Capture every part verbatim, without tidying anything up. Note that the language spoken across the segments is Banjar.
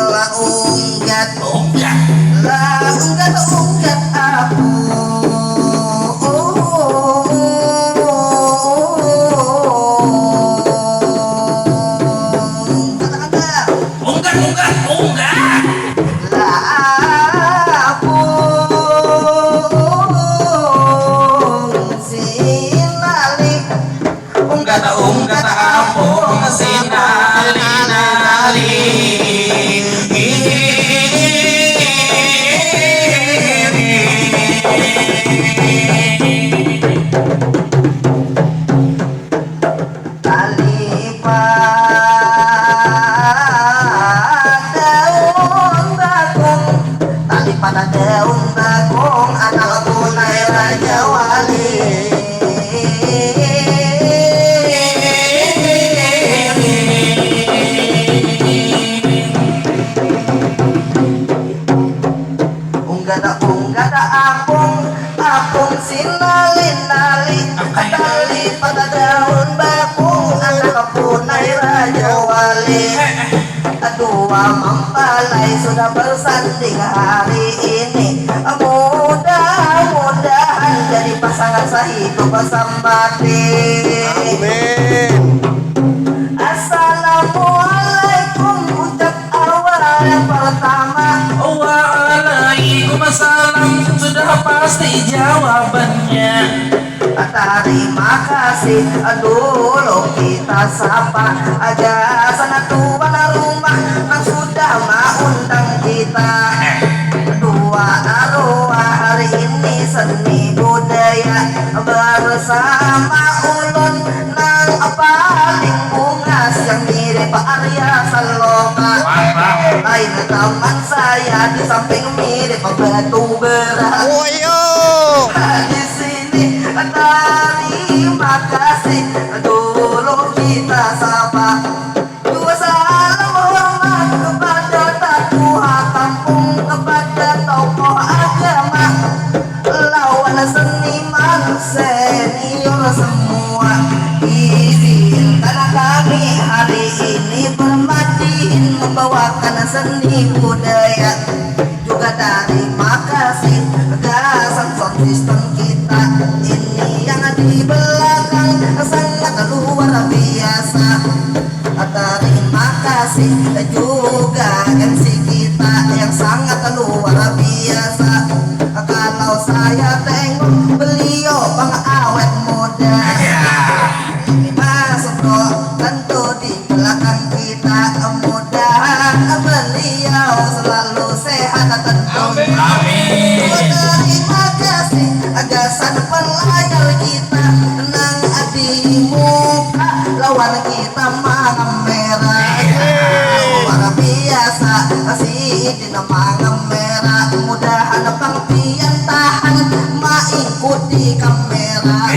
Lah unggat, unggat, lah unggat, unggat aku. Kata-kata. Unggat, unggat, unggat. Lah aku. Sinali. Unggat, unggat, apung sinali-nali. Tali pada daun bakung, tali pada daun bakung, anak punai Raja Wali. Unggat, unggat, apung, apung sinali-nali, tali pada daun bakung, anak punai Raja Wali. Dua mempelai sudah bersanding hari ini. Mudah-mudahan jadi pasangan sehidup semati. Amin. Assalamualaikum, ucap awal yang pertama. Waalaikumsalam, sudah pasti jawabannya. Tarima kasih dulu kita sapa aja sana tuan rumah nang sudah maundang kita. Dua arwah hari ini seni budaya bersama ulun nang paling bungas yang mirip Arya Saloka. Lain teman saya di samping mirip batu bara. Woyo. Di sini tarima kasih dulu kita sapa. Dua salam hormat kepada tatua kampung, kepada tokoh agama, lawan seniman senior semua. Izinkan kami hari ini bermadihin membawakan seni budaya. Juga tarima kasih gasan sound system kita ini yang di belakang sangat luar biasa. Tarima kasih juga M C kita yang sangat luar biasa. Kalau saya tengok beliau pengawet muda. Masuk kok tentu di belakang kita, mudahan beliau selalu sehat tentu. Amin. Terima kasih gasan pelayar kita nang di muka lawan kita mangan merah. Luar biasa si Idin mangan merah. Mudahan pang pian tahan maikuti kamera.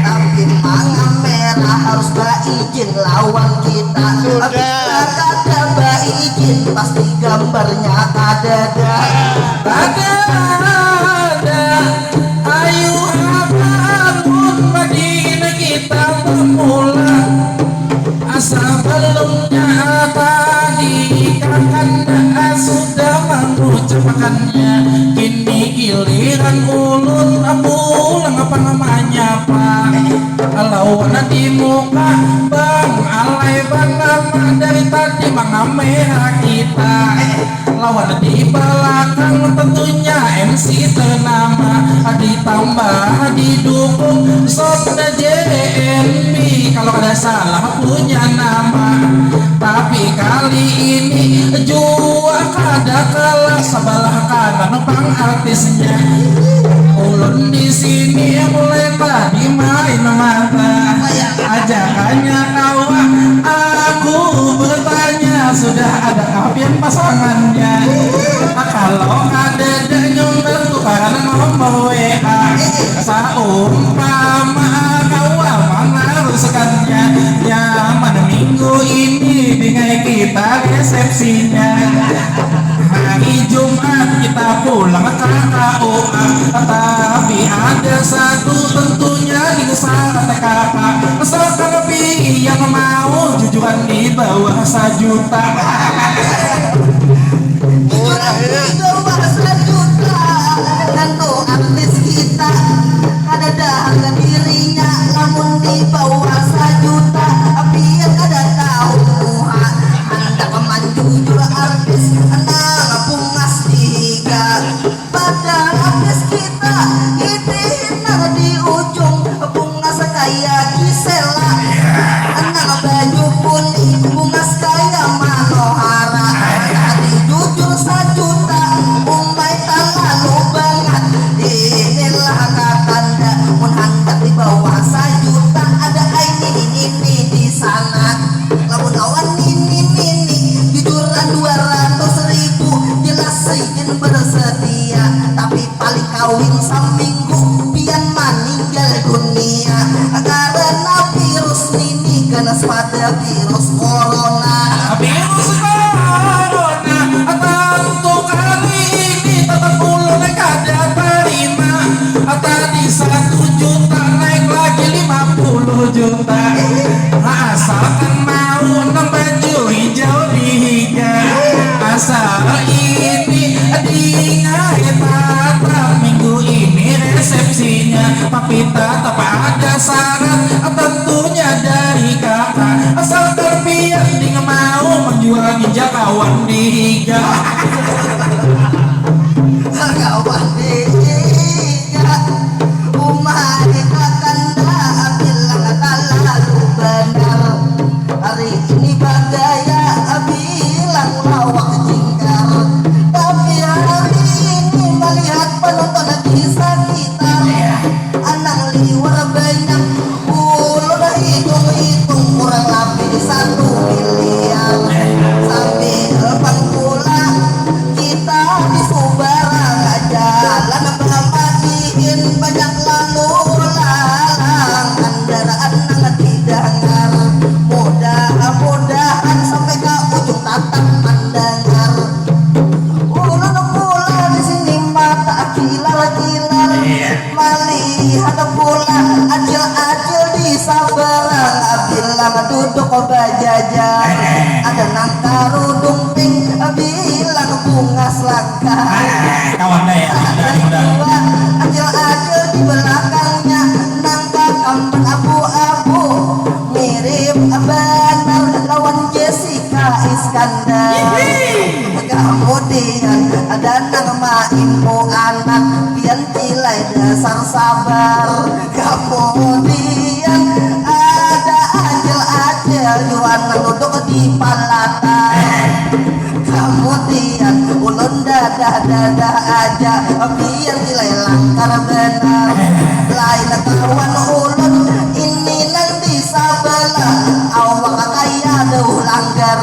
Tapi mangan merah harus baizin lawan kita. Sudah. Bila kada baizin pasti gambarnya kadada. Kada ada. Ayu abah mun madina kita bamulang. Sabalumnya tadi kakanda sudah mangucapakannya. Kini giliran ulun pulang apa namanya, Pak? Lawan di muka bang alai banama dari tadi mangamera kita. Lawan di balakang tentunya M C ternama, ditambah didukung sound J N B, kalau kada salah punya nama. Tapi kali ini jua kada kalah, sabalah kanan pang artisnya. Ulun di sini mulai tadi main mata. Ajakannya kawa, aku bertanya, sudah adakah pian pasangannya? Kalau kadada nyumbang tukaran nomor W A. Saumpama kawa manaruskannya, nyaman minggu ini dingai kita resepsinya. Hari Jumat kita pulang ke K U A. Tapi ada satu tentunya di sana T K K. Misalkan Yang mau jujuran di bawah sajuta. Jujuran di bawah sajuta. Tentu artis kita kada ada harga dirinya lamun di bawah sajuta. Tapi yang kada tahu muha hendak manjujur artis nang bungas di higa. Padahal artis kita ini nang di ujung bungas kaya Gisela. Nang baju kuning bungas kaya Manohara. Tadi jujur sajuta, umai talalu bangat. Inilah kakanda, mun handak di bawah sajuta ada ai nini-nini di sana. Lamun lawan nini-nini jujuran dua ratus ribu jelas sidin bersedia, tapi paling kawin saminggu pian maninggal dunia karena virus nini ganas pada virus corona. Virus corona, tantu kali ini tetap ulun kada tarima. Tadi satu juta naik lagi lima puluh juta. Asalkan mau nang baju hijau di higa. Asal ini dingai tatap minggu ini resepsinya. Tapi tatap ada syarat tentunya dari kakak. Asalkan pian ding mau menjual ginjal kawan di higa. Kawan di higa. Umai kakanda bilang talalu benar. Hari ini bagaya bilang lawak jingkar. Tapi hari ini melihat penonton di sekitar. Anang liwar banyak. Ulun hitung-hitung kurang labih satu miliar. Sambil pang pula kita di subarang jalan bamadihin banyak lalu lalang kendaraan nang didangar. Mudah-mudahan sampai ka ujung tatap mandangar. Ulun pula di sini mata kilar-kilar. Malihat pula acil-acil di sabarang bilang duduk bajajar. Ada nang karudung pink bilang bungas langka. Kawan deh, ada dua acil-acil di belakangnya nang kakampan abu-abu mirip banar lawan Jessica Iskandar. Kemudian ada nang maimbu anak pian cilai dasar sabar. Kemudian ada acil-acil jua nang duduk di palata. Kemudian ulun dadah-dadah aja pian cilai langkar benar. Lain kawan ulun ini nang di sabelah awak kaya dauh langgar.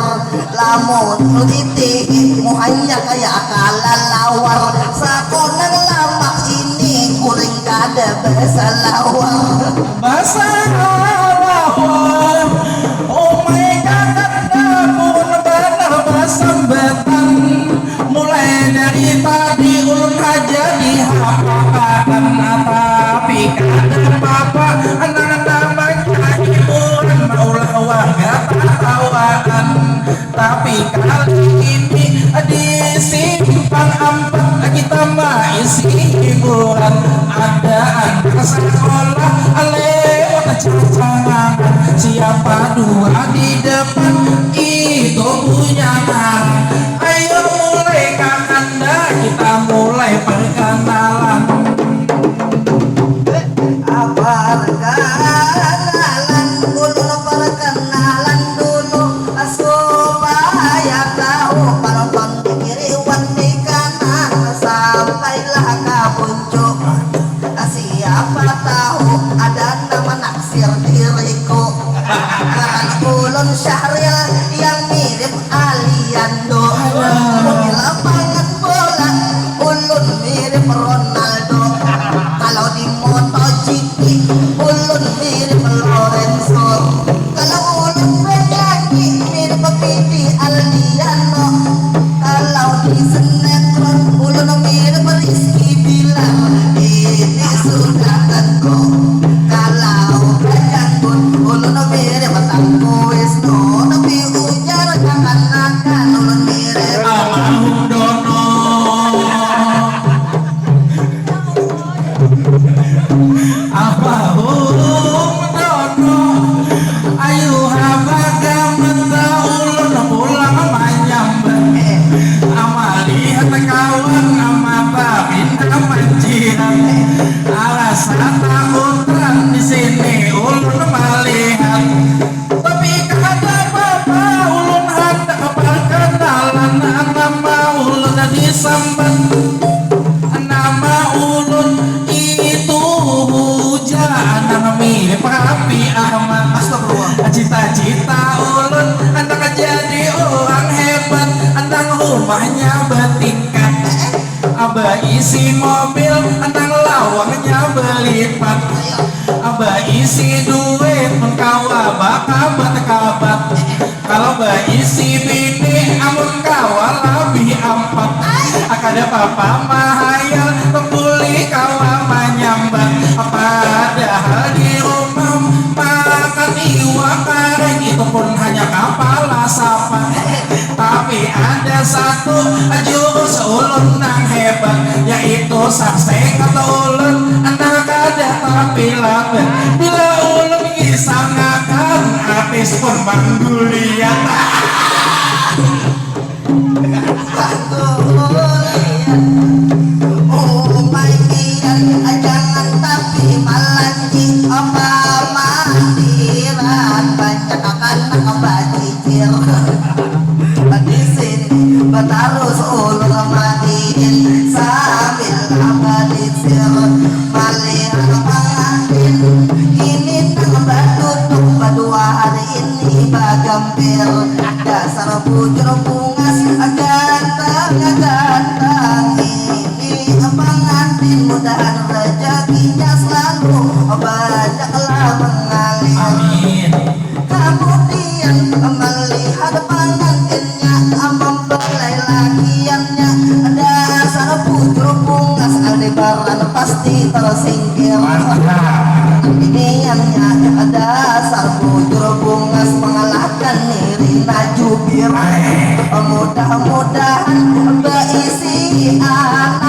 Lamun uliti muhanya kaya kalalawar, sakonang lamak ini kuring kada basalawar. Basalawar, umai kakanda mun banar basambatan. Mulai dari tadi ulun haja dihapakakan, tapi kada papa, nang namanya hiburan maulah warga tatawaan. Tapi kali ini di simpang ampat kita maisi hiburan. Ada anak sekolah lewat cacangan, siapa dua di depan itu punya ngaran. Ayo mulai kakanda, kita mulai perkenalan. Perkenalan, ulun perkenalan dulu supaya tahu penonton di kiri wan di kanan sampailah ka puncuk. Siapa tahu ada nama naksir diriku. Ngaran ulun Syahril yang mirip Aliando. Mun di lapangan bola ulun mirip Ronaldo. Kalau di MotoGP ulun mirip Lorenzo. Kalau ulun banyanyi mirip Pidi Aldiano. Kalau di sinetron ulun mirip Rizky Bilar. Ini sudah tentu. Kalau bajanggut ulun mirip Cita-cita ulun handak jadi urang hebat, nang rumahnya batingkat, baisi mobil, nang lawangnya balipat, baisi duit mun kawa bakabat-kabat. Kalau baisi bini amun kawa labih ampat, kada papa mahayal, tembuli kawa manyambat. Padahal di rumah makan iwak karing itu pun hanya kapala sapat. Tapi ada satu jurus ulun nang hebat, yaitu saksai kata ulun, nah kada tapi lambat. Bila ulun gisangakan, atis pun mangguliat. Umai pian jangan tapi malanji, pamandiran banyak kanak bajijir. Di sini batarus ulun madihin sambil balisir, malihat pangantin ini nang baduduk badua hari ini bagampir. Dasar bujur bungas gantang-gantang ini pangantin, mudahan rezekinya selalu banyaklah mengalir. Amin. Kemudian melihat pangantinnya mempelai lakiannya, dasar bujur bungas Aldebaran pasti tersingkir. Mantap. Biniannya dasar bujur bungas mengalahkan Nirina jubir. Mudah-mudahan baisi anak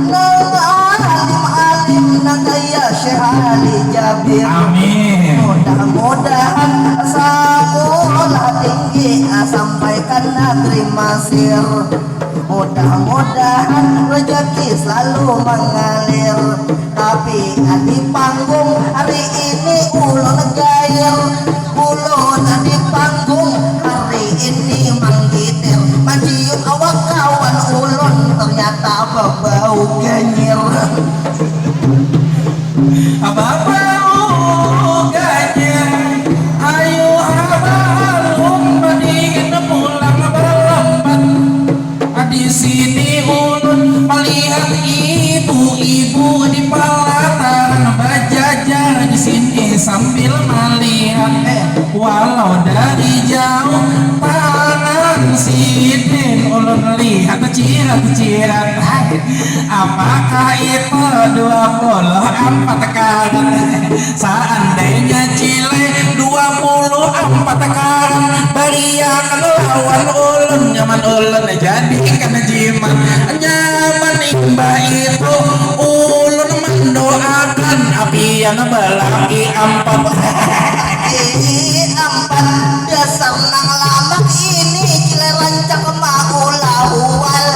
nang alim-alim nang kaya Syekh Ali Jabir. Amin. Mudah-mudahan sekolah tinggi sampai ke negeri Mesir. Mudah-mudahan rezeki selalu mengalir. Tapi di panggung hari ini ulun gair, ulun di panggung hari ini manggitir, mancium awak kawan ulun ternyata babau ganyir. Babau ganyir, ayu ha balum badingin pulang balambat. Di sini ulun malihat ibu-ibu di palataran bajajar di sini sambil malihat. Walau dari jauh tangan sidin ulun lihat cirat-cirat. Apakah itu dua puluh ampat karat? Seandainya cile dua puluh ampat karat, bariakan lawan ulun, nyaman ulun jadikan jimat. Nyaman imbah itu ulun mendoakan apian balaki ampat. Ih, ampat dasar nang lamak ini, cile rancak maulah hual.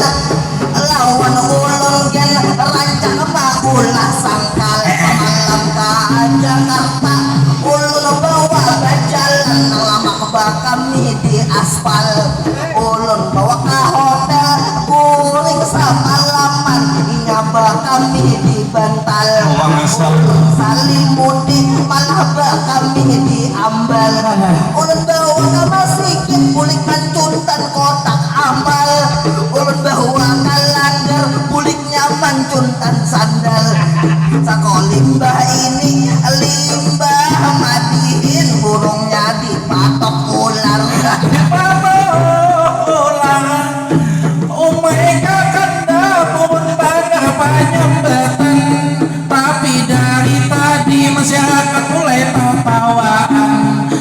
Lawan ulun gen rancak maulah sangkal. Malam ka Jakarta ulun bawa bajalan, nang lamak bakami di aspal. Ulun bawa ka hotel, guring samalaman, inya bakami di bantal. Ulun salimuti, malah bakami di ambal. Ulun bawa ka masigit, bulik mancuntan kotak amal. Ulun bawa ka langgar, buliknya mancuntan sandal. Sakalimbah ini, limbah madihin, burungnya dipatok ular. Dipatok ular. Umai kakanda pun banar panyambatan, tapi dari tadi masyarakat mulai tatawaan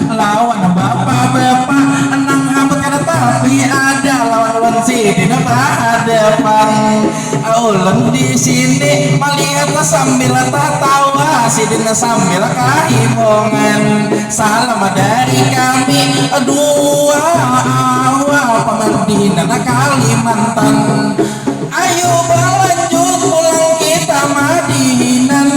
lawan bapa-bapa nang hambut kada tapi ada lawan ulun sidin bahadapan. Ulun di sini malihat sambil tatawa, sidin sambil kahimungan. Salam dari kami dua awak pangadinan Kalimantan. Ayu balanjut pulang kita madihinan.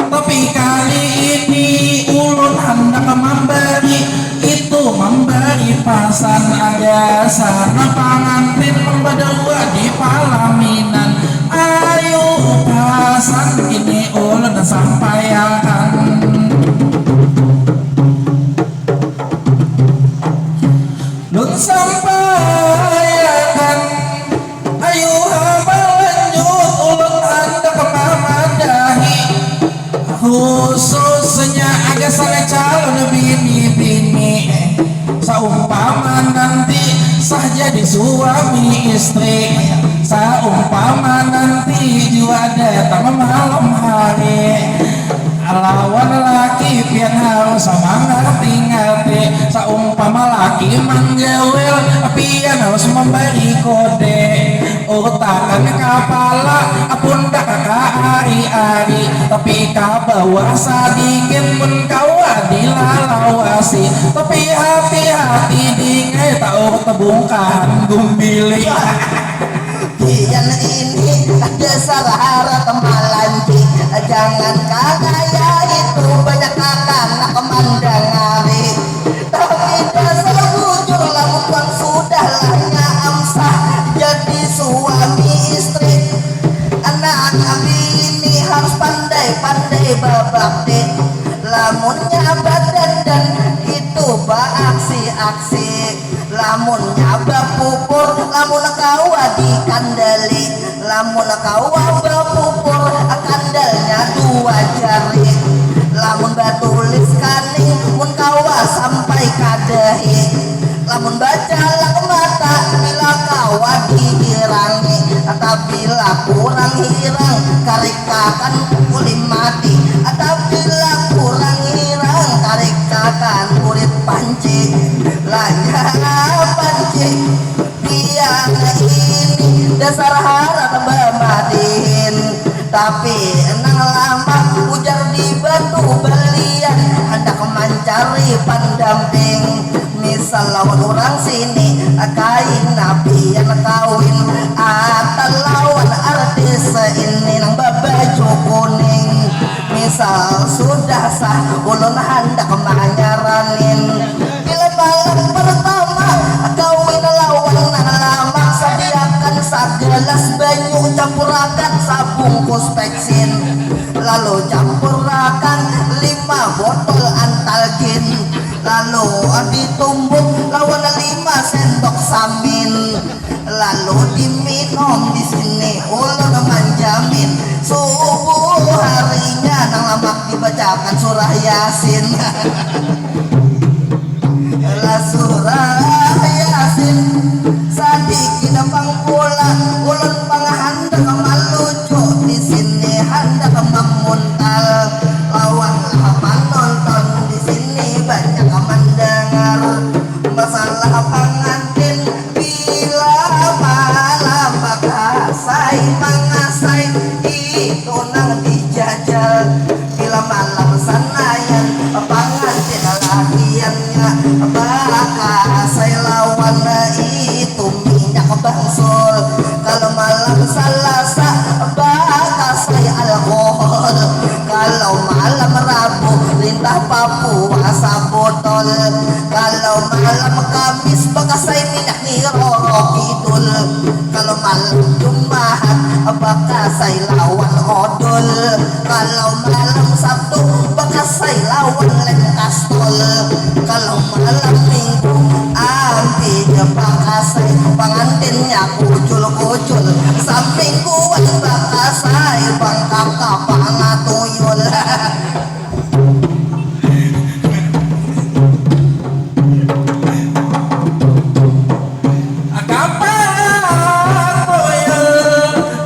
Tapi kali ini ulun handak mambari itu, mambari pasan ada sana pangantin mambadawa di palaminan. Ayu pasan ini ulun sampaiakan. Jadi suami istri, saumpama nanti jua datang malam hari, lawan laki pian harus mangarti-ngarti. Saumpama laki manggawil, pian harus mambari kode. Utakan kapala, pundak kaari-ari, tapi ka bawah sadikit mun kawa dilalawasi. Tapi hati-hati dingai, taur tabungkahan gumbili. Pian ini dasar harat malanci, jangan ka kaya itu banyak kakanak mandangari. Tapi dasar bujur lamun pang sudah lah nyaam sah jadi suami istri. Anak bini harus pandai-pandai babakti. Lamunnya badandan itu baaksi-aksi. Lamunnya bapupur, lamun kawa dikandali. Lamun kawa bapupur, kandalnya dua jari. Lamun batulis kaning, mun kawa sampai ka dahi. Lamun bacalak mata, bila kawa dihirangi. Tapi bila kurang hirang, karikakan kulit mati. Tapi bila kurang hirang, karikakan kulit panci. Lanya panci. Pian ini dasar harat bamadihin. Tapi nang lamak ujar di batu balian, handak mancari pandamping. Misal lawan urang sini, kaina pian kawin. Atau lawan artis ini nang babaju kuning. Misal sudah sah, ulun handak manyaranin. Bila malam pertama kawin lawan nang lamak, sadiakan sagelas banyu, campurakan sabungkus peksin, lalu campurakan lima botol antalgin, lalu ditumbuk lawan lima sendok samin, lalu diminum. Di sini ulun manjamin, subuh harinya nang lamak dibacakan surah Yasin. Lah surah Yasin sadikit pang pula, ulun pang handak malucu, di sini handak mamuntal. Lawanlah panonton, di sini banyak mandangar masalah pangantin. Bila malam bakasai mangasai, itu nang dijajal. Bila malam sanayan, pangantin lakiannya bakasai lawan itu minyak bangsul. Kalau malam Salasa, bakasai alkohol. Kalau malam Rabu, lintah Papua sabotol. Kalau malam Kamis, bakasai minyak Nyi Roro Kidul. Kalau malam Jumahat, bakasai lawan odol. Kalau malam Sabtu, bakasai lawan lem kastol. Kalau malam Minggu, ampih ja bakasai, pangantinnya kucul-kucul. Samingguan bakasai, bangkaka pangatuyul. Kapala tuyul,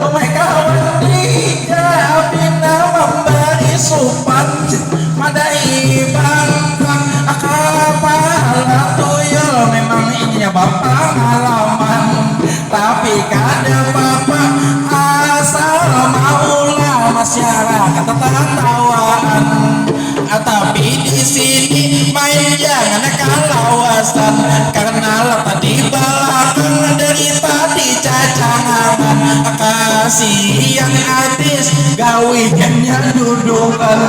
umai kawan dija pina mambari supan, madai bangkang. Kapala tuyul memang inya bapangalaman, tapi kada papa asal maulah masyarakat tatawaan. Tapi di sini main jangan kalawasan, karena letak di balakang dari tadi cacangangan. Kasian artis gawiannya dudukan,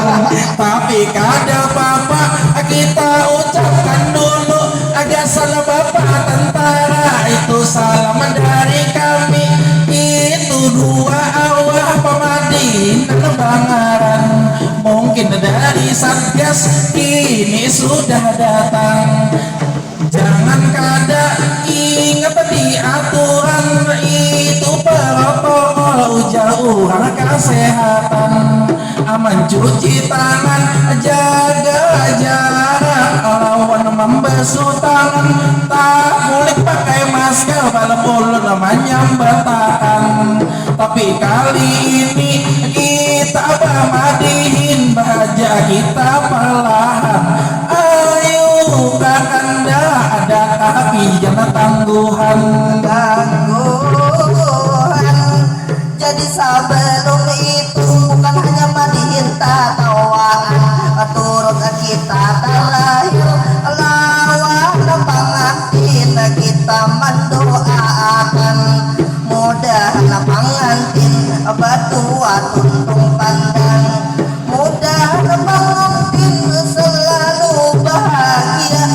tapi kada papa, kita ucapkan dulu gasan bapak tentara itu salam dari kami. Itu dua awak pamadi nang bangaran. Mungkin dari Satgas kini sudah datang. Jangan kada ingat di aturan, itu protokol, ujar urang kasehatan. Mancuci tangan, jaga jarak lawan mambasuh tangan. Takulik pakai masker manyambatakan, tapi kali ini kita bamadihin bahaja kita palahan. Ayu kakanda, adakah pian tangguhan? Tangguhan. Jadi sebelum itu bukan hanya madihin tatawaan, turut kita talahir lawan pangantin kita mandoakan. Mudahan pangantin batua tuntung pandang. Mudahan pangantin selalu bahagia.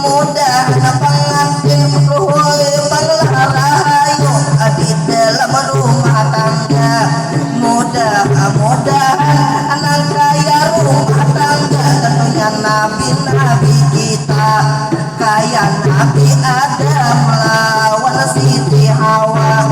Mudahan pangantin ruhul panglah rahayu di dalam rumah tangga. Mudah-mudahan nang kaya rumah tangga tentunya nabi-nabi kita. Kaya Nabi Adam lawan Siti Hawa.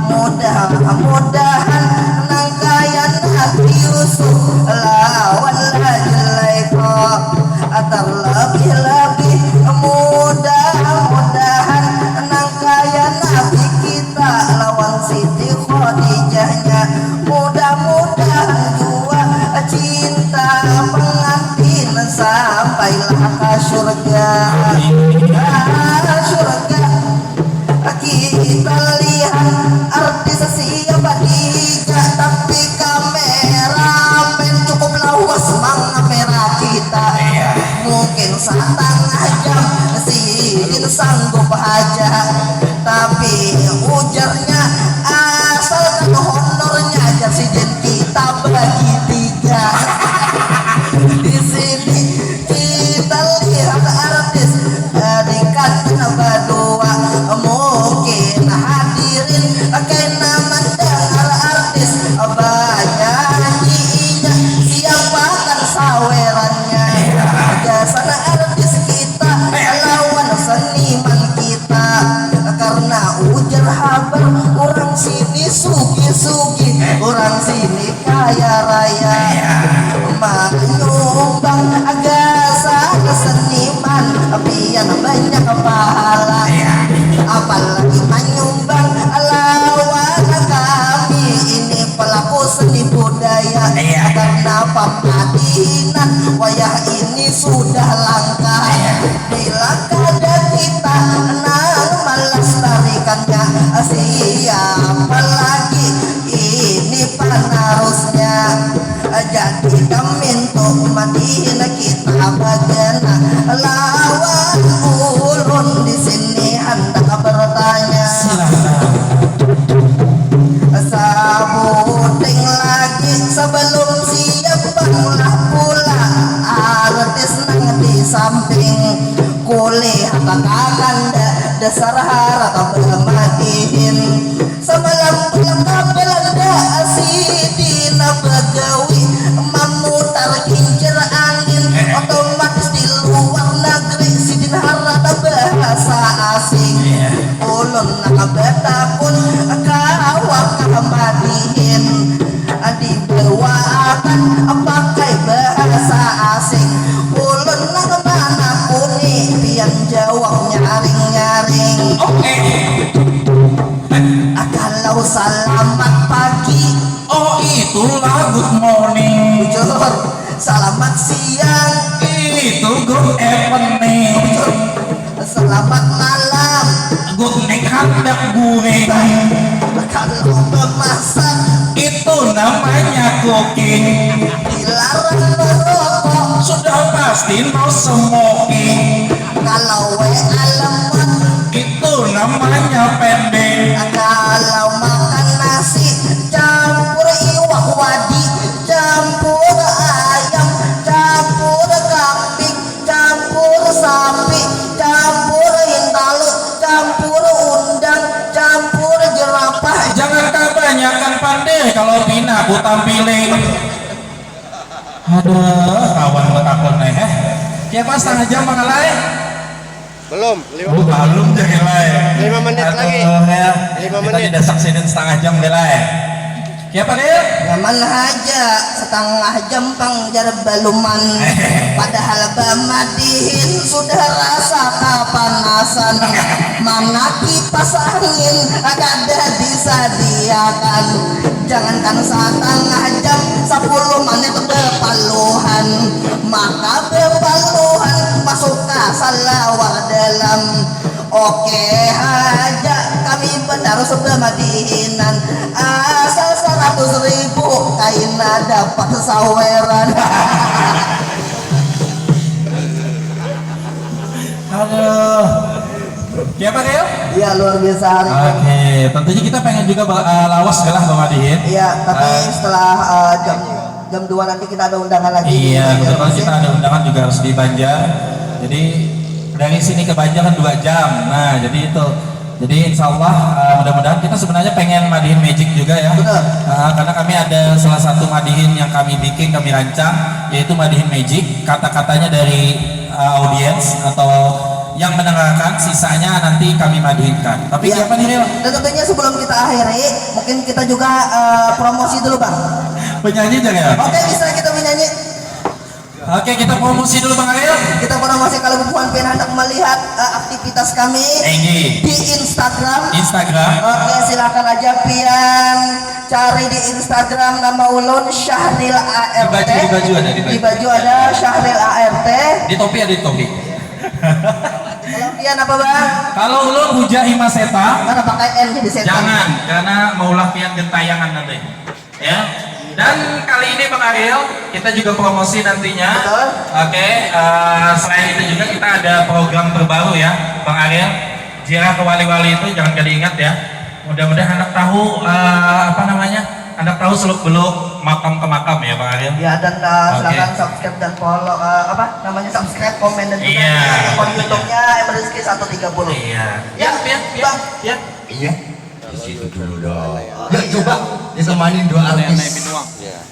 Mudah-mudahan nang kaya Nabi Yusuf lawan Zulaikha. Terlebih-lebih mudah-mudahan nang kaya Nabi kita lawan Siti Khadijahnya. Mudah-mudahan jua cinta pengantin sampailah ka surga. Ka surga. Kita lihat artis siapa dija, tapi kameramen cukup lawas mangamera kita. Iya. Mungkin satangah jam sidin sanggup haja, tapi ujarnya asalkan honornya aja sidin kita bagi tiga. Di sini kita lihat artis, eh, di kandang badua. Mungkin hadirin kena mendengar artis banyanyi inya, siapakan sawerannya. Gasan artis kita lawan seniman kita, karena ujar habar orang sini sugih-sugih, orang sini kaya raya. Manyumbang gasan seniman pian banyak pahala. Apalagi manyumbang lawan kami ini pelaku seni budaya. Karena pamadihinan wayah ini sudah langka. Bila kada kita nang melestarikannya, siapa lagi ini penerusnya? Jadi kamintu madihin kita bagana lawan ulun di sini handak bertanya. Silakan. Sabuting lagi sebelum siap, banglah pula artis nang di samping. Kulihat kakanda dasar harat bamadihin. Samalam pulang ka Belanda, sidin bagawi mamutar kincir angin. Otomatis di luar negeri sidin harat bahasa asing. Ulun nang batakun, kawa kah madihin? Dibawaakan pakai bahasa asing. Ulun nang manakuni, pian jawab nyaring-nyaring. Oke. Kalau selamat pagi. Oh, itulah good morning. Bujur. Selamat siang. Itu good evening. Bujur. Selamat malam. Good night handak guring. Kalau memasak. Itu namanya cooking. Dilarang merokok. Sudah pasti no smoking. Kalau W A lemot. Itu namanya pending. Kalau makan nasi campur iwak wadi, campur ayam, campur kambing, campur sapi, campur hintalu, campur undang, campur jerapah. Jangan kabanyakan pandai kalau pina ku tampiling. Aduh, kawan betakun nih, eh. Kiapa setengah jam, Bang Alai? Belum, lima Oh, menit. Belum, Jang Alai. Lima menit Aduh, lagi. Ya. Lima Kita menit. Tidak saksikan setengah jam, Bang Alai. Kiapa, Dil? Nyaman aja, setengah jam pang jar baluman. Padahal bamadihin sudah rasa kapanasan. Mana kipas angin? Kada disadiakan. Jangankan satangah jam, sapuluh manit bapaluhan. Maka bapaluhan masuk ka salawar dalam. Oke haja, kami batarus bamadihinan. Asal saratus ribu kaina dapat saweran. Aduh. Siapa, Kil? Iya, luar biasa hari ini. Oke, tentunya kita pengen juga ba- eh, lawas lah bamadihin. Iya, tapi Eh, setelah eh, jam jam dua nanti kita ada undangan lagi di Iya, Banjar kebetulan Musik. Kita ada undangan juga harus di Banjar. Jadi dari sini ke Banjar kan dua jam. Nah, jadi itu. Jadi insya Allah eh, mudah-mudahan kita sebenarnya pengen madihin magic juga ya. Betul. Eh, karena kami ada salah satu madihin yang kami bikin, kami rancang, yaitu madihin magic. Kata-katanya dari eh, audiens atau yang mendengarkan, sisanya nanti kami madihinkan. Tapi Iya. siapa nih, Ril? Dan tentunya sebelum kita akhiri, mungkin kita juga eh, promosi dulu, Bang. Penyanyi aja ya? Oke, bisa kita menyanyi. Oke, kita promosi dulu, Bang Ariel. Kita promosi kalau bubuhan pian hendak melihat eh, aktivitas kami Enggih. Di Instagram. Instagram. Oke, silakan aja pian cari di Instagram nama ulun Syahril A R T. Di baju, di baju ada, di baju. Di baju ada Syahril A R T. Di topi ada di topi. Kalau pian apa, Bang? Kalau ulun Huja Himaseta, Mana pakai N jadi setan? Jangan, karena maulah pian gentayangan nanti. Ya. Dan kali ini, Bang Ariel, kita juga promosi nantinya. Betul. Oke, eh, selain itu juga kita ada program terbaru ya, Bang Ariel. Ziarah ke wali-wali itu jangan kada ingat ya. Mudah-mudahan anak tahu eh, apa namanya, anak tahu seluk beluk makam ke makam ya, Bang Ariel. Ya, dan uh, Oke. Silakan subscribe dan follow uh, apa namanya, subscribe, komen dan juga Iya. Akun YouTube-nya M Rizky satu tiga puluh. Iya. Ya, Ya, ya, Bang. Ya. Iya. Di situ dulu dong. Ya coba ditemanin dua artis.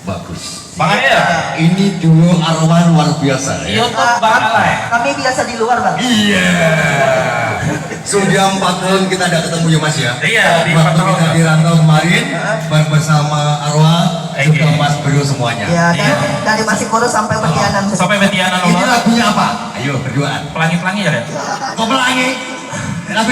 Bagus. Bang Ariel. Ini duo arwah luar biasa ya. YouTube Bang Alay. Kami biasa di luar, Bang. Iya. Sudah empat tahun kita tidak ketemu ya, Mas ya. Iya, di Waktu empat tahun, kita Mas. Di rantau kemarin bersama arwah Iya. juga Mas Bro semuanya. Ya, dari, Iya. Dari masih kurus sampai petianan. Sampai petianan, Ini Bang. Lagunya apa? Ayo berduaan. Pelangi-pelangi ya, Rel? Kok pelangi? Tapi